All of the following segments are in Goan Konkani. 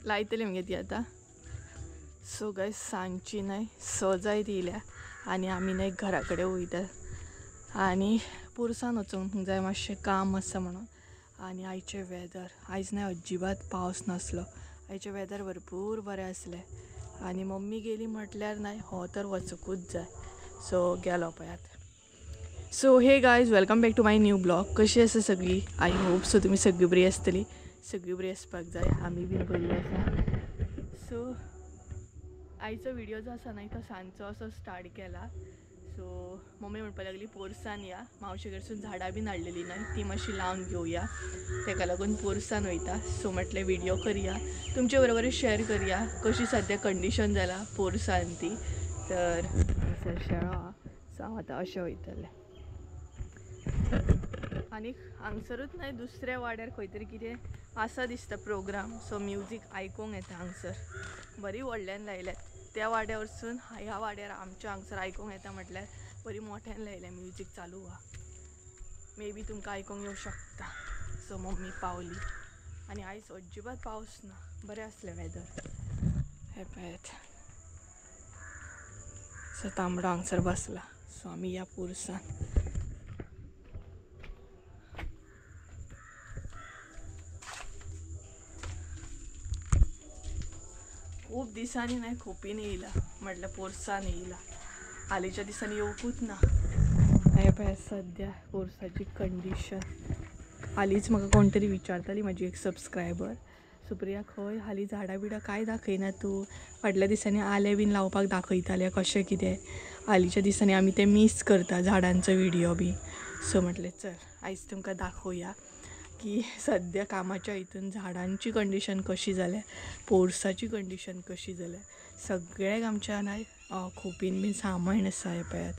लायतली मगे ती आतां. सो गायज सांजची न्हय 6 जायत येयल्या आनी आमी न्हय घरा कडेन वयता आनी पोरसान वचूंक जाय, मातशें काम आसा म्हणून. आनी आयचें वेदर आयज न्हय अजिबात पावस नासलो, आयचें वेदर भरपूर बरें आसलें. आनी मम्मी गेली म्हटल्यार न्हय हो तर वचूंकूच जाय. सो गेलो पळयात. So hey guys, welcome back to my new blog. कशी आसा सगळी? I hope so तुमी सगळी बरी आसतली, सगळी बरी आसपाक जाय, आमी बीन बरी आसा. सो आयचो व्हिडिओ जो आसा न्हय तो सांजचो असो स्टार्ट केला. सो मम्मी म्हणपाक लागली पोरसान या, मावशे कडसून झाडां बीन हाडलेली न्हय ती मातशी लावन घेवया, तेका लागून पोरसान वयता. सो म्हटलें व्हिडिओ करया, तुमचे बरोबर शेअर करया कशी सद्या कंडिशन जाला पोरसान ती. तर हांगासर शेळो आहा, सो हांव आतां अशें वयतलें. आनी हांगसरूच न्हय दुसऱ्या वाड्यार खंय तरी कितें आसा दिसता प्रोग्राम. सो म्युजीक आयकूंक येता हांगसर, बरी व्हडल्यान लायल्यात त्या वाड्यार वचून ह्या वाड्यार आमच्या हांगसर आयकूंक येता म्हटल्यार बरी मोठ्यान लायल्या म्युजीक चालू आहा. मे बी तुमकां आयकूंक येवं शकता. सो मम्मी पावली आनी आयज अजिबात पावस ना, बरें आसलें वेदर. हें पळयात, सो तांबडो हांगसर बसला. सो आमी ह्या पोरसान. खूब दिसांनी न्हय खोपीन येयला, म्हटल्यार पोरसान येयला, हालींच्या दिसांनी येवकूच ना. हें पळय सद्या पोरसाची कंडिशन. हालींच म्हाका कोण तरी विचारताली, म्हाजी एक सबस्क्रायबर, सुप्रिया खंय हालीं झाडां बिडां कांय दाखयना तूं, फाटल्या दिसांनी आलें बीन लावपाक दाखयतालें कशें कितें, हालींच्या दिसांनी आमी तें मीस करता झाडांचो व्हिडियो बी. सो म्हटलें चल आयज तुमकां दाखोवया की सद्या कामाच्या हितून झाडांची कंडिशन कशी जाल्या, पोरसाची कंडिशन कशी जाल्या. सगळ्याक आमच्या न्हय खोपीन बीन सामान आसा. हें पळयात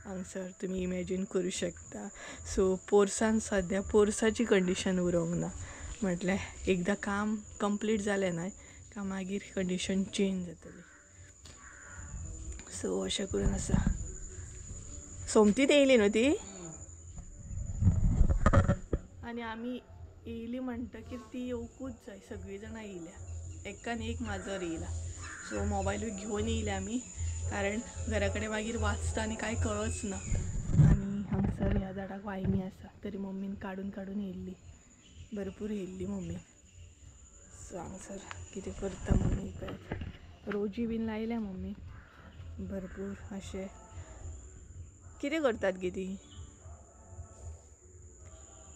हांगसर तुमी इमेजीन करूं शकता. सो पोरसान सद्या पोरसाची कंडिशन उरोंक ना, म्हटल्यार एकदां काम कंप्लीट जालें न्हय काय मागीर कंडिशन चेंज जातली. सो अशें करून आसा. सोमतीच येयली न्हू ती, आनी आमी येयली म्हणटकीर ती येवकूच जाय, सगळीं जाणां येयल्या, एकान एक माजर येयला. सो मोबायलूय घेवन येयले आमी, कारण घरा कडेन मागीर वाचता आनी कांय कळच ना. आनी हांगसर ह्या झाडाक वायनी आसा, तरी मम्मीन काडून काडून येयल्ली, भरपूर येयल्ली मम्मी. सो हांगसर कितें करता मम्मी पळयात, रोजी बीन लायल्या मम्मी भरपूर. अशें कितें करतात गे ती.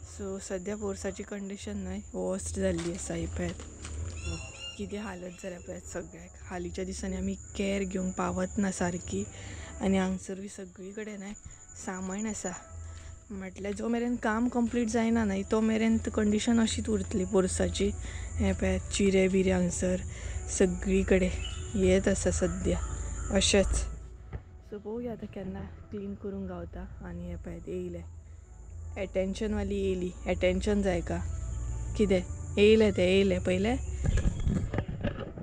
सो सद्या पोरसाची कंडिशन न्हय वर्स्ट जाल्ली आसा. ही पळयात कितें हालत जाल्या पळयात सगळ्याक. हालींच्या दिसांनी आमी कॅर घेवंक पावत ना सारकी. आनी हांगसरूय सगळी कडेन न्हय सामान आसा, म्हटल्यार जो मेरेन काम कंप्लीट जायना न्हय तो मेरेन कंडिशन अशीच उरतली पोरसाची. हें पळयात चिरे बिरे हांगसर सगळी कडेन येत आसा सद्या अशेंच. सो पळोवया आतां केन्ना क्लीन करूंक गावता. आनी हें पळयात येयलें एटेंशनवाली येयली, एटेंशन जाय का कितें येयलें तें येयलें पयलें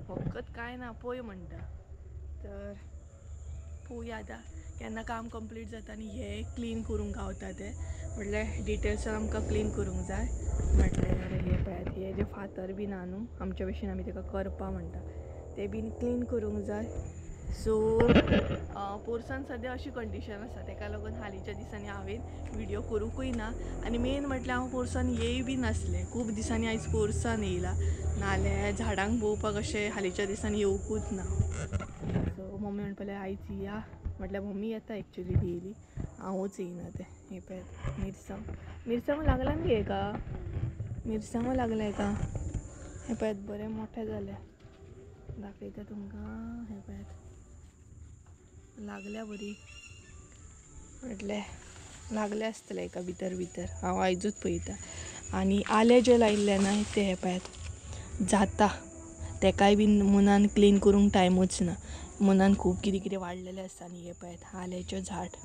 फकत कांय ना पळय म्हणटा. तर पळोवया आतां केन्ना काम कंप्लीट जाता आनी हें क्लीन करूंक गावता तें, म्हटल्यार डिटेल्सान आमकां क्लीन करूंक जाय. म्हटल्यार हें पळयात हे जे फातर बीन आहा न्हू आमच्या भशेन आमी तेका करपा म्हणटा, ते बीन क्लीन करूंक जाय. सो पोरसान सद्या अशी कंडिशन आसा, तेका लागून हालींच्या दिसांनी हांवें व्हिडियो करूंकूय ना. आनी मेन म्हटल्यार हांव पोरसान येय बी नासलें, खूब दिसांनी आयज पोरसान येयला, नाल्यार झाडांक पळोवपाक अशें हालींच्या दिसांनी येवकूच ना. सो मम्मी म्हणपाक लागली आयज या, म्हटल्यार मम्मी येता एक्चुली डेली, हांवूच येयना तें. हें पळयात मिरसांग, मिरसांगो लागला न्ही हेका, मिरसांगो लागला हेका. हें पळयात बरें मोठें जालें, दाखयता तुमकां. हें पळयात लागल्या बरी, म्हटलें लागले आसतले एका भितर भितर, हांव आयजूच पळयता. आनी आलें जें लायिल्लें न्हय तें हें पळयात जाता, तेकाय बीन मुनान क्लीन करूंक टायमूच ना, मुनान खूब कितें कितें वाडलेलें आसा. आनी हें पळयात आल्याचें झाड.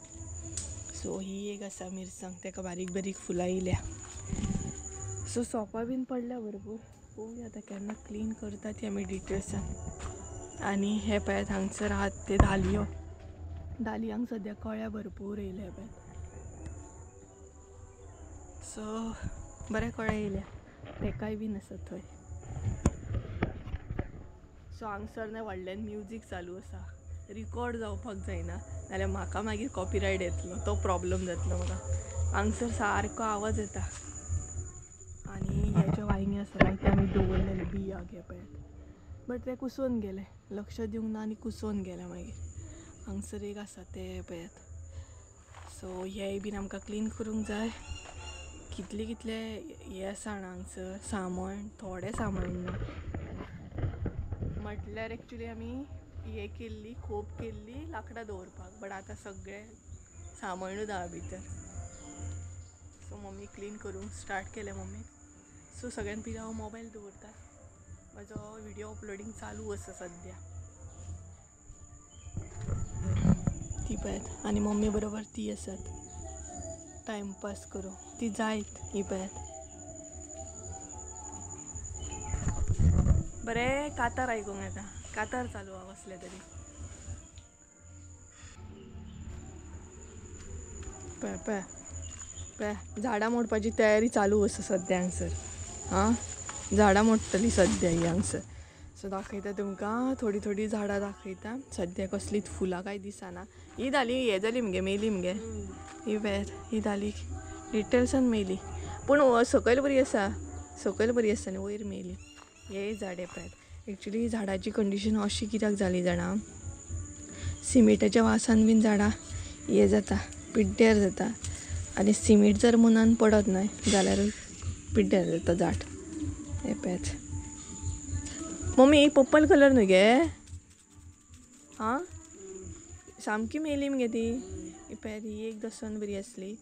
सो ही एक आसा मिरसांग, तेका बारीक बारीक फुलां येयल्या. सो सोंपां बीन पडल्या भरपूर, पळोवया आतां केन्ना क्लीन करता ती आमी डिटेल्सान. आनी हें पळयात हांगसर आहात ते धालयो, धालयांक सद्या कळ्या भरपूर येयल्या पळयात. सो बरें कळ्ळे येयल्या, तेकाय बीन आसा थंय. सो हांगसर न्हय व्हडल्यान म्युजीक चालू आसा, रिकॉर्ड जावपाक जायना, नाल्यार म्हाका मागीर कॉपीरायट येतलो, तो प्रॉब्लम जातलो म्हाका. हांगसर सारको आवाज येता. आनी हे जे वांयगें आसा न्हय ते आमी दवरलेले बिया घे पळयात, बट ते कुसोवन गेले, लक्ष दिवंक ना आनी कुसोवन गेले मागीर. हांगसर एक आसा ते पळयात. सो हेय बीन आमकां क्लीन करूंक जाय. कितले कितले हे आसा जाणा हांगसर सामान, थोडें सामान ना म्हटल्यार एक्चुली आमी हे केल्ली, खोप केल्ली लांकडां दवरपाक, बट आतां सगळें सामानूच आहा भितर. सो मम्मी क्लीन करूंक स्टार्ट केलें मम्मी. सो सगळ्यान पयलीं हांव मोबायल दवरता, म्हजो व्हिडियो अपलोडींग चालू आसा सद्या. ती पळयात आनी मम्मी बरोबर ती आसात टायमपास करूंक, ती जायत ही पळयात. बरें कातार आयकूंक येता, कातार चालू आहा कसलें तरी. पळय पळय पळय झाडां मोडपाची तयारी चालू आसा सद्या हांगसर. आं, झाडां मोडटली सद्या ही हांगसर. सो दाखयता तुमकां थोडीं थोडीं झाडां दाखयता. सद्या कसलीच फुलां कांय दिसना. ही धाली हे जाली मगे, मेली मगे ही पळयात, ही धाली डिटेल्सान मेली, पूण सकयल बरी आसा, सकयल बरी आसा आनी वयर मेली. हे झाड पळयात. एक्चुली झाडाची कंडिशन अशी कित्याक जाली जाणा, सिमिटाच्या वासान बीन झाडां हें जाता, पिड्ड्यार जाता. आनी सिमीट जर मुनान पडत न्हय जाल्यारूय पिड्ड्यार जाता झाड. हें पळयात. मम्मी पर्पल कलर न्हय गे, आं सामकी मेली मगे ती. पळयात ही एक दसवंत बरी आसली,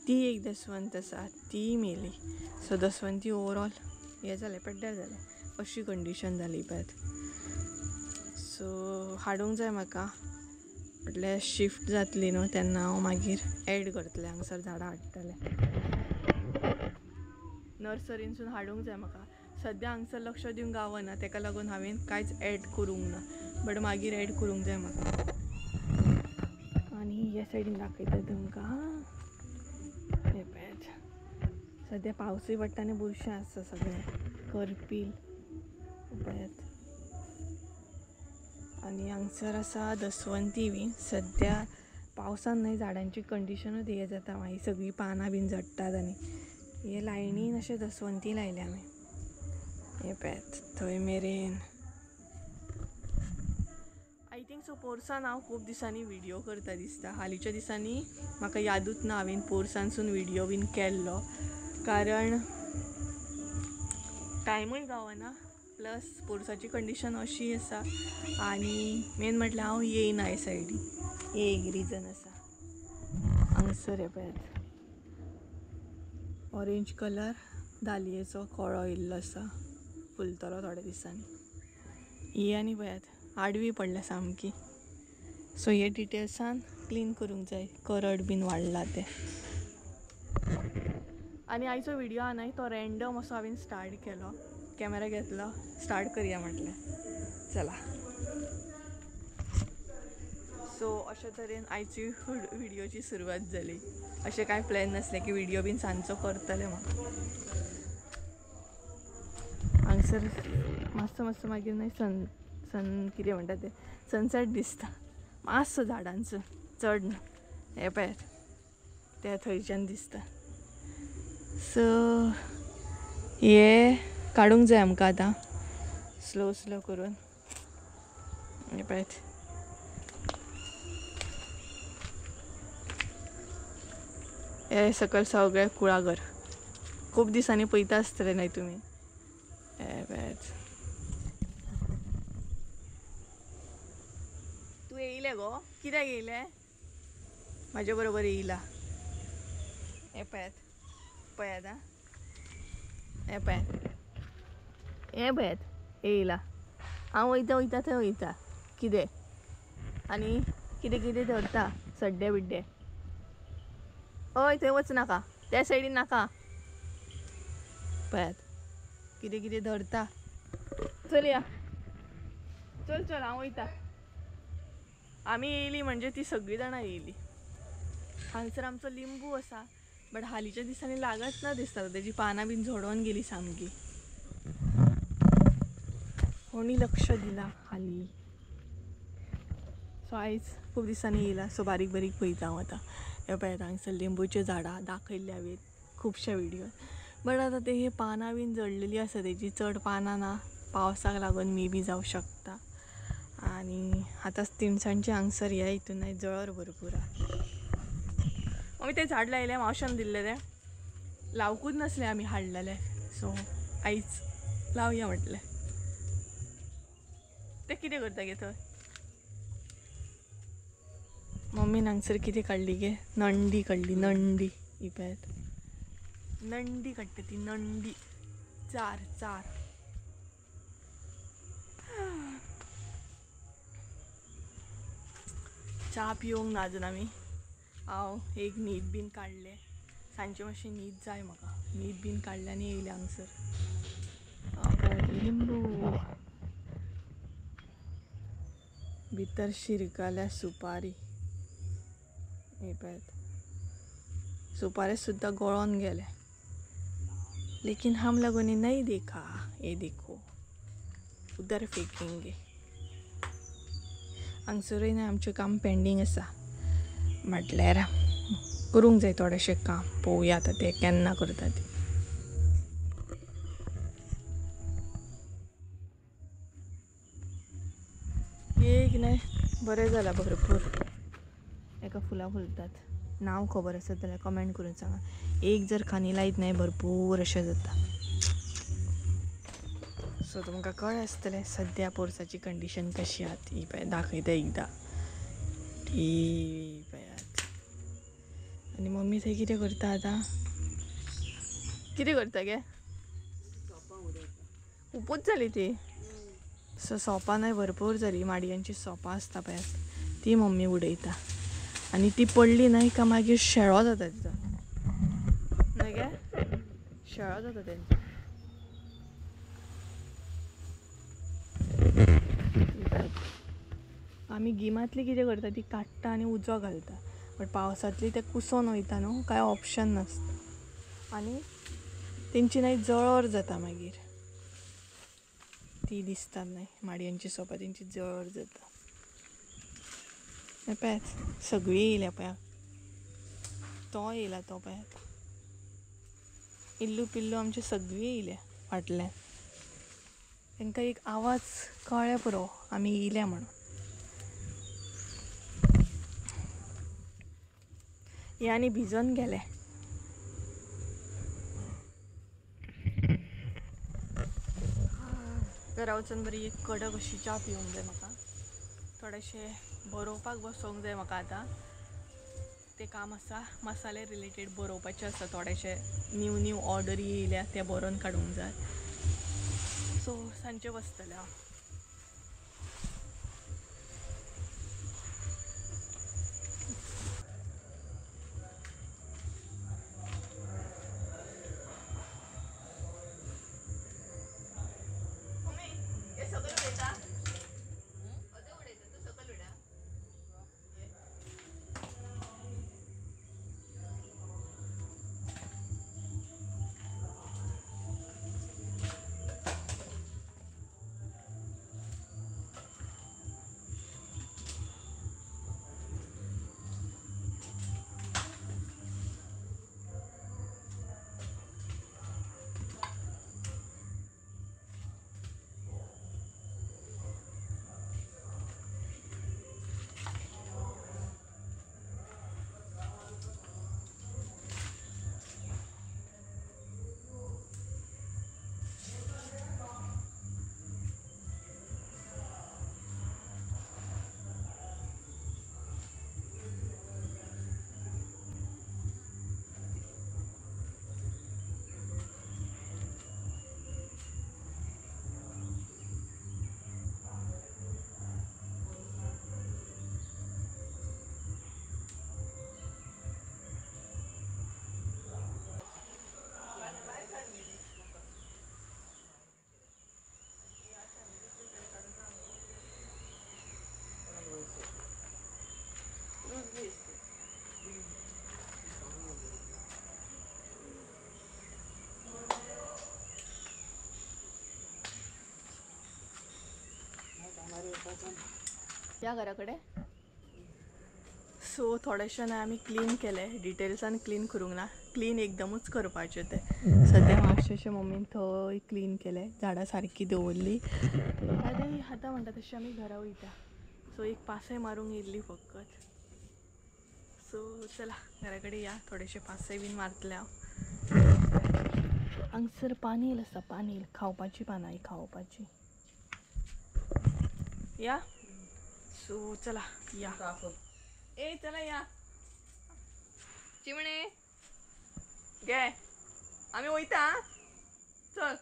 ती एक दसवंत आसा ती मेली. सो दसवंती ओवरऑल हें जालें, पिड्ड्यार जालें, अशी कंडिशन जाली पळयात. सो हाडूंक जाय म्हाका, म्हटल्यार शिफ्ट जातली न्हू तेन्ना हांव मागीर एड करतलें, हांगसर झाडां हाडटलें नर्सरीनसून हाडूंक जाय म्हाका. सद्या हांगसर लक्ष दिवंक गावना, तेका लागून हांवें कांयच एड करूंक ना, बट मागीर एड करूंक जाय म्हाका. आनी ह्या सायडीन दाखयता तुमकां, हें पळयात. सद्या पावसूय पडटा आनी बुरशें आसा सगळें, करपील पळयात. आनी हांगसर आसा दसवंती बीन. सद्या पावसान न्हय झाडांची कंडिशनूच हें जाता, मागीर सगळीं पानां बीन झडटात. आनी हे लायनीन अशें दसवंती लायल्या आमी, हें पळयात थंय मेरेन. I think so पोरसान हांव खूब दिसांनी व्हिडियो करता दिसता. हालींच्या दिसांनी म्हाका यादूच ना हांवें पोरसानसून व्हिडियो बीन केल्लो, कारण टायमूय गावना, प्लस पोरसाची कंडिशन अशी आसा. आनी मेन म्हटल्यार हांव येयना ह्या सायडीन, हे एक रिजन आसा. हांगसर हें पळयात ऑरेंज कलर दालयेचो कळो येयल्लो आसा, फुलतलो थोड्या दिसांनी. ही आनी पळयात आडवी पडल्या सामकी. सो हे डिटेल्सान क्लीन करूंक जाय, करड बीन वाडला तें. आनी आयचो व्हिडियो आहा न्हय तो रँडम असो हांवें स्टार्ट केलो, कॅमेरा घेतलो, स्टार्ट करया म्हटलें चला. सो अशा तरेन आयची व्हिडियोची सुरवात जाली. अशें कांय प्लॅन नासलें की व्हिडियो बीन सांजचो करतलें म्हाका. हांगसर मातसो मातसो मागीर न्हय सन सन कितें म्हणटा तें सनसेट दिसता मातसो झाडांचो, चड न्हू. हें पळयात ते थंयच्यान दिसता. सो हे काडूंक जाय आमकां आतां स्लो स्लो करून. हें पळयात हे सकयल सगळें कुळागर, खूब दिसांनी पळयता आसतलें न्हय तुमी. हें पळयात. तूं येयलें गो, कित्याक येयलें? म्हाजे बरोबर येयला. हें पळयात, पळयात आं, हें पळयात, हें पळयात येयला. हांव वयता वयता थंय वयता कितें आनी कितें कितें धरता सड्डे बिड्डे. हय थंय वचनाका, त्या सायडीन नाका. पळयात कितें कितें धरता. चल या, चल चल हांव वयता. आमी येयली म्हणजे ती सगळीं जाणां येयली. हांगसर आमचो लिंबू आसा, बट हालींच्या दिसांनी लागत ना दिसता, तेजी पानां बीन झडोन गेली सामकी. कोणी लक्ष दिला हाली. सो आयज खूब दिसांनी येयला, सो बारीक बारीक पळयता हांव आतां. हे पळयात हांगसर लिंबूच्यो झाडां दाखयल्ली हांवें खुबश्या व्हिडियोन, बट आतां ते हे पानां बीन जडलेली आसा, तेजी चड पानां ना, पावसाक लागून मे बी जावं शकता. आनी आतां तिनसांजचे हांगसर ह्या हितून जळर भरपूर आहा. आमी तें झाड लायलें मावशान दिल्लें, तें लावकूच नासलें आमी हाडलेलें, सो आयज लावया म्हटलें. तें कितें करता गे थंय? मम्मीन हांगसर कितें काडली गे? नंडी काडली, नंडी. ही पळयात नंडी काडटा ती, नंडी. चार चार. च्या पिवंक ना अजून आमी. हांव एक न्हीद बीन काडलें, सांजची मातशी न्हीद जाय म्हाका, न्हीद बीन काडले आनी येयलें हांगसर. लिंबू भितर शिरकल्या सुपारी, हे पळयात सुपारी सुद्धा गळोन गेले, लेकिन हम लोगों ने नहीं देखा. ये देखो उधर फेकेंगे. हांगसरूय न्हय आमचें काम पेंडींग आसा, म्हटल्यार करूंक जाय थोडेशें काम. पळोवया आतां तें केन्ना करता तें. एक न्हय बरें जालां भरपूर एका फुलां फुलतात. नांव खबर आसत जाल्यार कमेंट करून सांगा. एक जर खांदी लायत न्हय भरपूर अशें जाता. सो तुमकां कळ्ळें आसतलें सद्या पोरसाची कंडिशन कशी आहा ती. पळय दाखयता एकदां, ती पळयात. आनी मम्मी थंय कितें करता आतां? कितें करता गे? खूबूच जाली ती. सो सोपां न्हय भरपूर जाली, माडयांची सोपां आसता पळयात, ती मम्मी उडयता. आनी ती पडली न्हय का मागीर शेळो जाता तिचो, न्हय गे? शेळो जाता तेंचो. आमी गिमांतली कितें करता, ती काडटा आनी उजो घालता, बट पावसांतली ते कुसोन वयता न्हू, कांय ऑप्शन नासता आनी तेंची न्हय जळर जाता मागीर. ती दिसतात न्हय माडयांची सोपां, तेंची जळर जाता. पळयात सगळीं येयल्या पळयात, तो येयला तो पळयात, इल्लू पिल्लू आमची सगळीं येयल्या फाटल्यान. तांकां एक आवाज कळ्ळें पुरो आमी येयल्या म्हणून. हे आनी भिजोन गेले. घरा वचून बरी एक कडक अशी च्या पिवंक जाय म्हाका, थोडेशें बरोवपाक बसोंक जाय म्हाका आतां. तें काम आसा मसाले रिलेटेड बरोवपाचें आसा, थोडेशे न्यू न्यू ऑर्डरी येयल्या ते बरोवन काडूंक जाय. सो सांजचें बसतलें हांव. या घरा कडेन. सो थोडेशें न्हय आमी क्लीन केलें, डिटेल्सान क्लीन करूंक ना, क्लीन एकदमूच करपाचें तें. सद्या मातशें मम्मीन थंय क्लीन केलें, झाडां सारकी दवरली आनी आतां म्हणटा तशें आमी घरा वयता. सो एक पासय मारूंक येयल्ली फकत. सो चला घरा कडेन या, थोडेशे पासय बीन मारतले हांव. हांगसर पानेल आसा, पानेल खावपाची, पानां खावपाची. या सो चला या. ए चला या चिमणे गे, आमी वयता, चल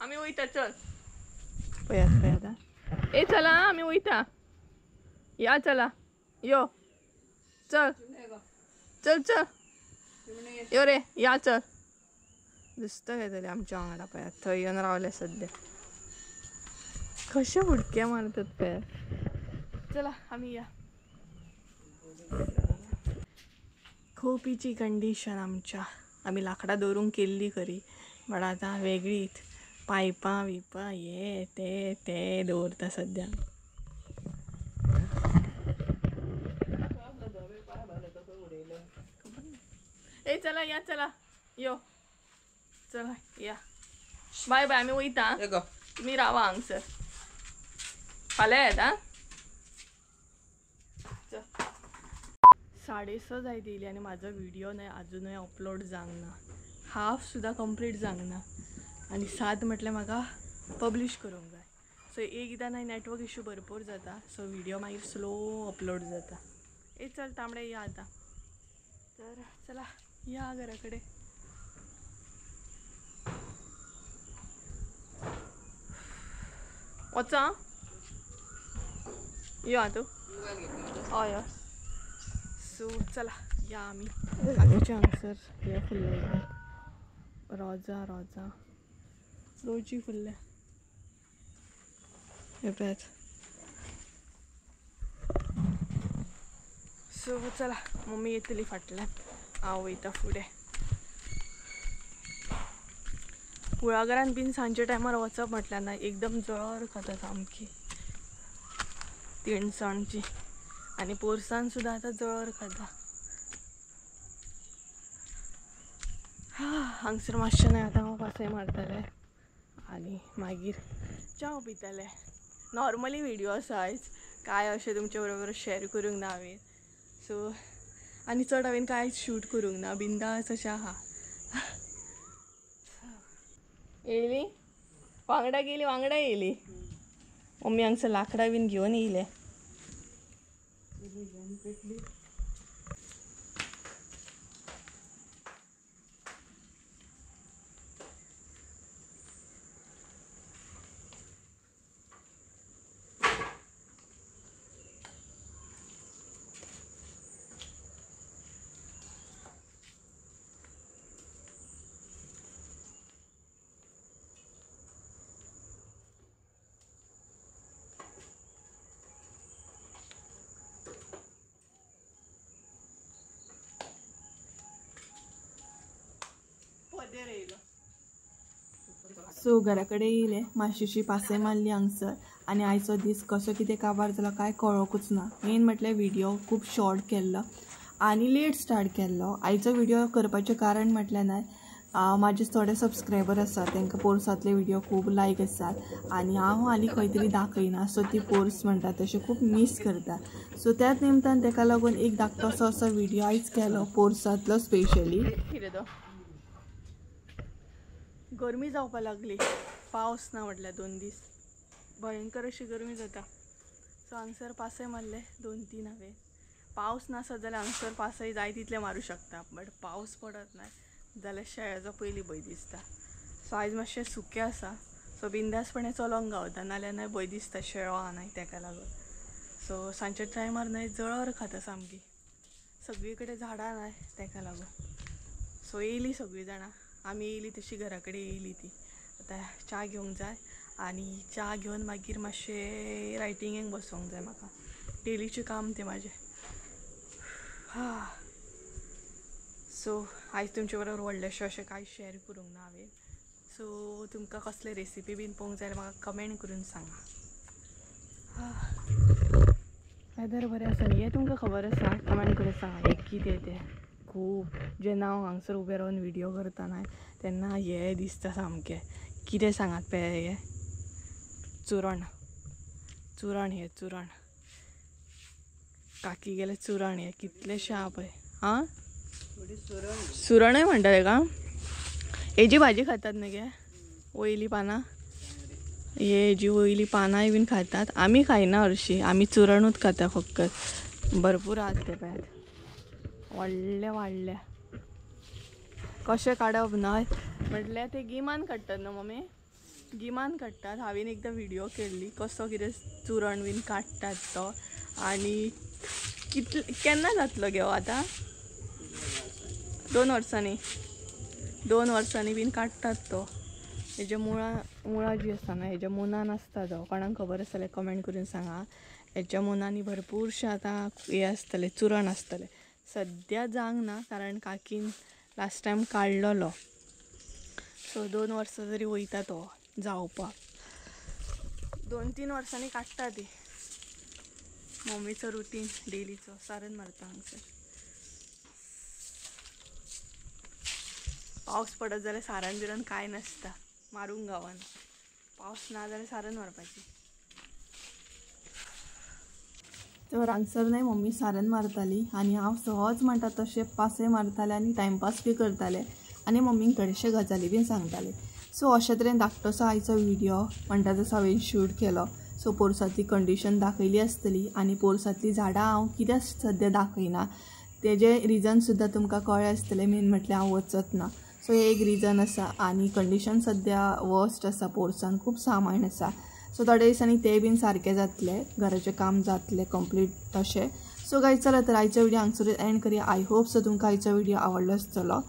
आमी वयता, चल पयात पयात. ए चला आमी वयता, या चला यो, चल चल चल यो रे या चल. दिसता काय तरी आमच्या वांगडा पयात थंय येवन रावले सद्या, कशे उडके मारतात पयात. चला आमी या. खोपीची कंडिशन आमच्या, आमी लाकडां दवरूंक केल्ली खरी, बट आतां वेगळीच पायपां बिपां हे ते ते दवरता सद्या. ए चला या, चला यो, चला या, बाय बाय. आमी वयता, तुमी रावा हांगसर, फाल्यां येता. 6:30 जायत येयली आनी म्हाजो व्हिडियो न्हय आजुनूय अपलोड जावंक ना, हाफ सुद्दां कंप्लीट जावंक ना. आनी 7 म्हटल्यार म्हाका पब्लीश करूंक जाय. सो एकदां न्हय नेटवर्क इशू भरपूर जाता, सो व्हिडियो मागीर स्लो अपलोड जाता. ए चल तांबडे या आतां, तर चला या घरा कडेन. वचा यो आं तूं, हय हय. सो चला या आमी. बाकीचे हांगसर हे फुल्ले रोजां, रोजां रोजी फुल्ले हे पळयात. सो चला मम्मी येतली फाटल्यान, हांव वयता फुडें. कुळागरान बीन सांजच्या टायमार वचप म्हटल्यार ना एकदम जळर खाता सामकी तिणसाणची, आनी पोरसान सुद्दां आतां जळर खाता. हांगसर मातशें न्हय आतां हांव पासय मारतलें आनी मागीर च्याव पितलें. नॉर्मली व्हिडियो आसा आयज, कांय अशें तुमचे बरोबर शेअर करूंक ना हांवें. सो आनी चड हांवें कांयच शूट करूंक ना, बिंदास अशें आहा. येयली वांगडा गेली, वांगडा येयली. मम्मी हांगसर लाकडां बीन घेवन येयले. सो घरा कडेन येयले, मातशीशी पासय मारली हांगसर. आनी आयचो दीस कसो कितें काबार जालो कांय कळोकूच ना. मेन म्हटल्यार व्हिडियो खूब शॉर्ट केल्लो आनी लेट स्टार्ट केल्लो. आयचो व्हिडियो करपाचें कारण म्हटल्यार न्हय म्हाजे थोडे सबस्क्रायबर आसात, तांकां पोरसांतले व्हिडियो खूब लायक आसात आनी हांव हालीं खंय तरी दाखयना, सो ती पोर्स म्हणटा तशें खूब मीस करता. सो त्याच निमतान ताका लागून एक धाकटोसो असो व्हिडियो आयज केलो पोरसांतलो स्पेशली. कितें तो गरमी जावपाक लागली, पावस ना म्हटल्यार 2 दीस भयंकर अशी गरमी जाता. सो हांगसर पासय मारले 2-3 हांवें. पावस नासत जाल्यार हांगसर पासय जाय तितले मारूं शकता, बट पावस पडत ना जाल्यार शेळ्याचो पयलीं भंय दिसता. सो आयज मातशें सुकें आसा, सो बिंदासपणे चलोंक गावता, नाल्यार न्हय भंय दिसता शेळो आहा न्हय तेका लागून. सो सांजच्या टायमार न्हय जळर खाता सामकी, सगळी कडेन झाडां न्हय तेका लागून. सो येयली सगळीं जाणां, आमी येयली तशी घरा कडेन येयली ती. आतां च्या घेवंक जाय आनी च्या घेवन मागीर मातशें रायटिंगेक बसोंक जाय म्हाका, डेलीचें काम तें म्हाजें. हा सो आयज तुमचे बरोबर व्हडलेशें अशें कांय शेअर करूंक ना हांवें. सो तुमकां कसले रेसिपी बीन पळोवंक जाय म्हाका कमेंट करून सांगा. वेदर बरें आसा न्ही, हें तुमकां खबर आसा, कमेंट करून सांगा हें कितें तें. खूब जेन्ना हांव हांगसर उबें रावन व्हिडियो करता न्हय तेन्ना हें दिसता सामकें कितें सांगात पळय, हें चुरण चुरण, हें चुरण काकी गेलें चुरण, हें कितलेशें आहा पळय. आं सुरणय म्हणटा तेका, हेजी भाजी खातात न्ही गे, वयली पानां, हेजी वयली पानांय बीन खातात. आमी खायना हरशीं, आमी चुरणूच खाता फक्त. भरपूर आहात ते पळयात, व्हडले वाडले. कशें काडप न्हय म्हटल्यार ते गिमान काडटात न्हू मम्मी, गिमान काडटात. हांवें एकदां व्हिडियो केल्ली कसो कितें चुरण बीन काडटात तो. आनी कितले केन्ना जातलो गे आतां, 2 वर्सांनी, 2 वर्सांनी बीन काडटात तो. हेज्या मुळां मुळां जी आसता ना हेज्या मुनान आसता तो, कोणाक खबर आसा जाल्यार कमेंट करून सांगा. हेज्या मुनांनी भरपूरशें आतां हें आसतलें, चुरण आसतलें. सद्या जावंक ना कारण काकीन लास्ट टायम काडलेलो. सो 2 वर्सां तरी वयता तो जावपाक, 2-3 वर्सांनी काडटा ती. मम्मीचो रुटीन डेलीचो सारण मारता हांगसर. पावस पडत जाल्यार सारण बिरण कांय नासता, मारूंक गावना. पावस ना जाल्यार सारण मारपाची. तर हांगसर न्हय मम्मी सारण मारताली आनी हांव सहज म्हणटा तशें पासय मारतालें आनी टायमपास बी करतालें आनी मम्मीक थोडेशे गजाली बीन सांगतालें. सो अशे तरेन धाकटोसो आयचो व्हिडियो म्हणटा तसो हांवें शूट केलो. सो पोरसांतली कंडिशन दाखयली आसतली आनी पोरसांतलीं झाडां हांव कित्याक सद्या दाखयना तेजें रिजन सुद्दां तुमकां कळ्ळें आसतलें. मेन म्हटल्यार हांव वचत ना, सो हें एक रिजन आसा. आनी कंडिशन सद्या वर्स्ट आसा, पोरसान खूब सामान आसा. सो थोड्या दिसांनी तें बीन सारकें जातलें, घराचें काम जातलें कंप्लीट तशें. सो गायज चला तर आयचो व्हिडियो हांगसर एंड करया. I hope so तुमकां आयचो व्हिडियो आवडलो आसतलो.